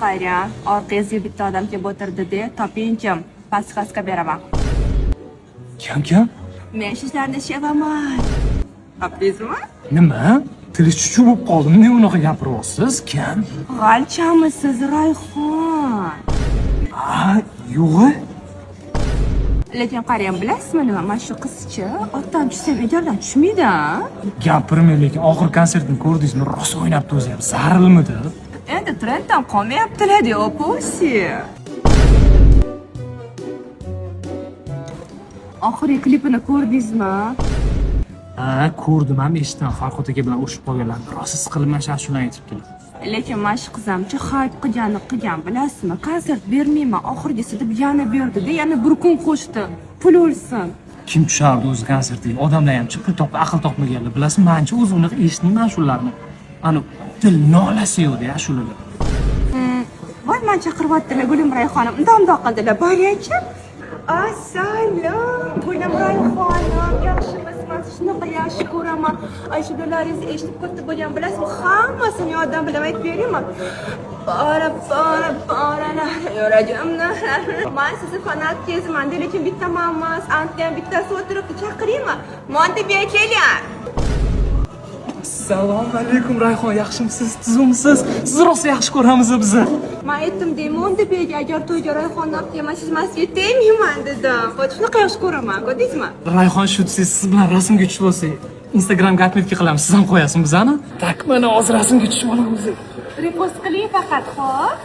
Qarang, orqangizga bitta odam kelib o'tirdi-de, toping kim? Подсказка beraman. Kim kim? Men sizlarni sevaman. Topdingizmi? Nima? Tili chuchu bo'lib qoldim. Ne unaqa gapiryapsiz? Kim? G'alchamisiz, Rayhon? Ha, yo'g'i. Lekin qarang, bilasizmi nima? Mana shu qizchi otdan tushsam egardan tushmaydi, a? Gapirmang, lekin oxir konsertini ko'rdingizmi? Rosa o'ynabdi o'zi ham. Zarilmidi? Endi trenddan qolmayaptilar-da, opusi. Oxirgi klipini ko'rdingizmi? Ha, ko'rdim ham, eshitdim. Farhod aka bilan urushib qolganlarni. Rosa siqilib mana shu ashulani aytibdilar. Lekin mana shu qizamchi hayp qilgani qilgan, bilasizmi? Konsert bermayman, oxirgisi deb yana berdi-da, yana bir kun qo'shdi. Pul o'lsin. Kim tushardi o'zi konsertiga? Odamlar ham pul topib aql topmaganlar. Bilasizmi, manchi o'zi unaqa eshitmayman shularni. Ani til nolasi yo'qda ashulalar. Voy, man chaqiryaptilar Gulim Rayhonim. Undaq undoq qildilar. Boringchi. Assalom, Gulim Rayhonim, yaxshimisiz? Man sizni shunaqa yaxshi ko'raman. Ashulalaringizni eshitib katta bo'lgan, bilasizmi? Hammasini yoddan bilaman, aytib beraymi? Pora, pora, poralar yuragimni. Man sizni fanatkangizman, lekin bitta man emas, anta ham bittasi o'tiribdi, chaqiraymi? Monti keling. Assalomu alaykum Rayhon, yaxshimisiz? Tuzukmisiz? Sizni rosa yaxshi ko'ramiz bizni. Man aytdim deyman, Mondibekga agar to'yga Rayhonni olib kelmasangiz, man sizga tegmayman dedim. Voy, shunaqa yaxshi ko'raman, ko'rdingizmi? Rayhon, shu desangiz, siz bilan rasmga tushib olsak, Instagramga отметка qilamiz, siz ham qo'yasiz bizani. Так, mana hozir rasmga tushib olamiz. Repost qiling faqat, xo'p?